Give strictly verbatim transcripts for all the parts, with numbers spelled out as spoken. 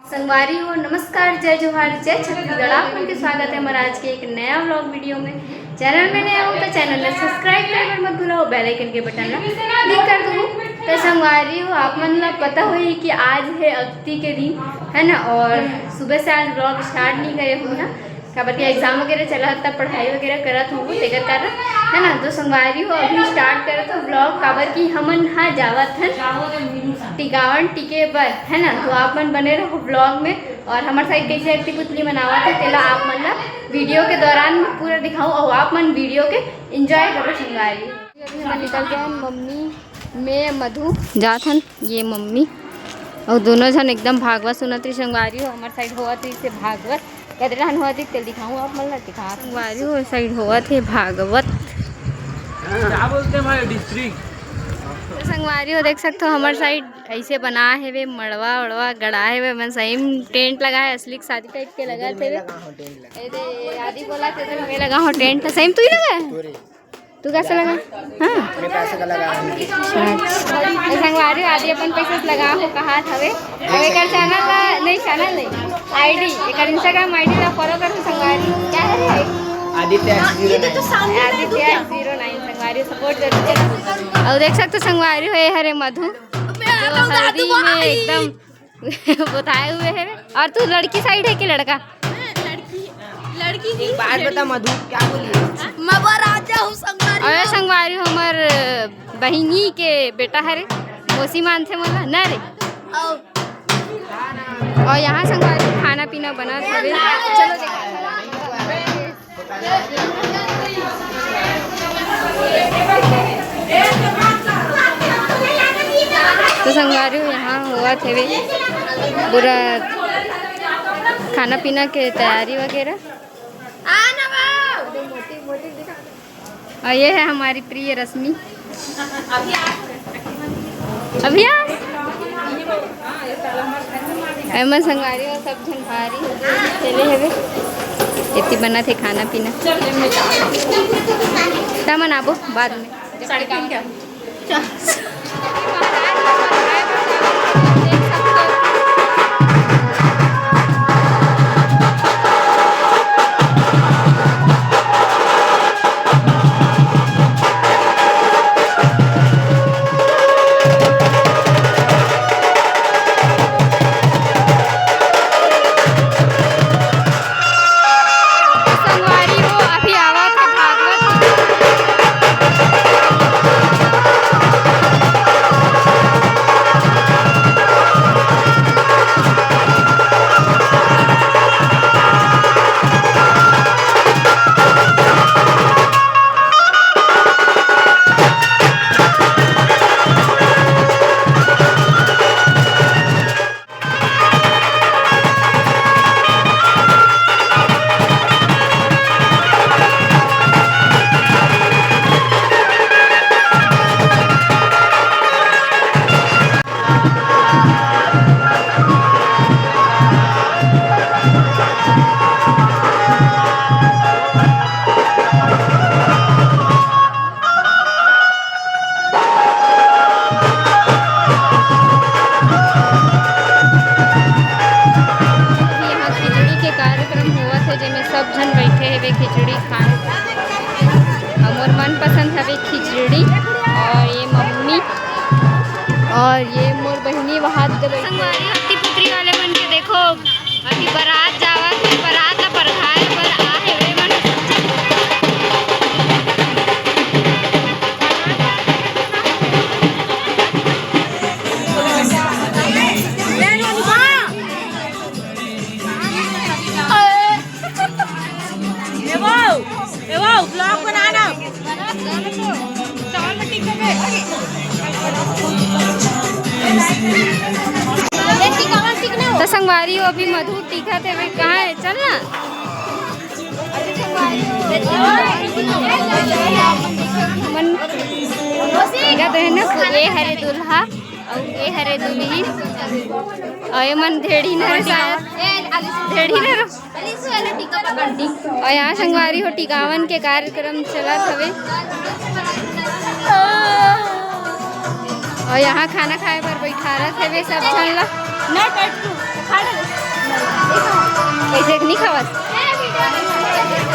संगवारी हो, नमस्कार, जय जोहार, जय छत्तीसगढ़। आप मन के स्वागत है हमारे आज के एक नया व्लॉग वीडियो में। चैनल में नया हो तो चैनल ला सब्सक्राइब करे बर मत भूलव, बेल आइकन के बटन ला क्लिक कर दू। तो संगवारी हो, आप मन ला पता होही कि आज है अक्ति के दिन, है ना, और सुबह से आज व्लॉग स्टार्ट नहीं करे हूँ ना, काबर के एग्जाम वगैरह चला था, पढ़ाई वगैरह करत हूँ, तेकर कारण, है ना। तो संगवारी हो, अभी स्टार्ट करत हूँ व्लॉग, काबर कि हमन हा जावत हन टिकावन टिके बर, है ना। तो आप मन बने रहो व्लॉग में, और हमर साइड कैसे अक्ति पुतली मनावत है, तेला आप मन ला वीडियो के दौरान पूरा दिखाऊँ, और आप मन वीडियो के एंजॉय करो संगवारी। अभी हमन निकल गए हैं, मम्मी, मैं, मधु जात हन, ये मम्मी, और दोनों झन एकदम भागवत सुनत रही संगवारी हो। हमर साइड होवत रही से भागवत, कतरा हन होवत रही, तेल दिखाऊँ आप मन ला, दिखा संगवारी हो, साइड होवत है भागवत। क्या बोलते हैं हमारे डिस्ट्रिक्ट? तो संगवारी हो, देख सकते हो हमर साइड ऐसे बना है वे, मड़वा वड़वा गड़ा है वे, मन सही में टेंट लगा है, असली शादी टाइप के लगा थे वे। ए दे, आदि बोला थे तो मैं लगा हूँ टेंट, सही में तू ही लगा है? तू कैसे लगा? हाँ। मैं पैसे का लगा हूँ। अच्छा। तो संगवारी आदि अपन पैसे से लगा हो कहा था वे। अब एकर चैनल ला, नहीं चैनल नहीं, आईडी, एकर Instagram आईडी ला फॉलो कर संगवारी। क्या है रे? Aditya x zero nine. Aditya x zero nine संगवारी सपोर्ट जरूर करो। और देख सकते हो संगवारी हो, ये हरे मधु। मैं आता हूँ दादू भाई। एकदम बताए हुए है। और तू लड़की साइड है कि लड़का? लड़की, लड़की ही। एक बात बता मधु, क्या बोली? मैं वो राजा हूँ संगवारी। अरे संगवारी हमर बहिनी के बेटा हरे, मौसी मानथे मोला ना रे। और यहाँ संगवारी खाना पीना बना हवे। चलो देखा। तो संगवारी हो, यहाँ होवत हवे पूरा खाना पीना के तैयारी वगैरह। और ये है हमारी प्रिय रश्मि। अभी आ। एमन संगवारी हो, सब झन भारी होके चले हवे। एती बना थे खाना पीना। तमन आबो बाद में। संगवारी हो, अभी आवत हे भागवत। अभी यहाँ खिचड़ी के कार्यक्रम होवत हे, जेमे सब झन बैठे हेवे खिचड़ी खाए। और मोर मनपसंद हवे खिचड़ी, और ये मम्मी, और ये मोर बहिनी वहाँ दे बैठे। संगवारी, अक्ति पुतरी वाले मन के देखो, अभी बारात जावत हे, बारात ला परघाए बर आ हेवे मन। ए बाऊ, ए बाऊ, vlog बनाना। चावल में टिक गए। तो संगवारी हो, अभी मधु टिकत हे, कहाँ हे? चल ना। मन टिकत हे ना, ये हरे दूल्हा। अउ ये हरे दुल्हिन, अउ ये मन धेड़िन हरे शायद, धेड़िन हरे। अउ यहाँ संगवारी हो टिकावन के कार्यक्रम चलत हवे। अउ यहाँ खाना खाए बर बैठारत हवे सब झन ला। ना टट्टू, खा ले। कैसे नहीं खावत?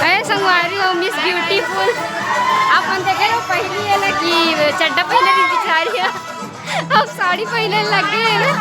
अरे संगवारी हो, मिस ब्यूटीफुल। आप मन देखे रहो, पहली ये लगी चड्डा पहले भी बिचारी है, अब साड़ी पहले लग गई है।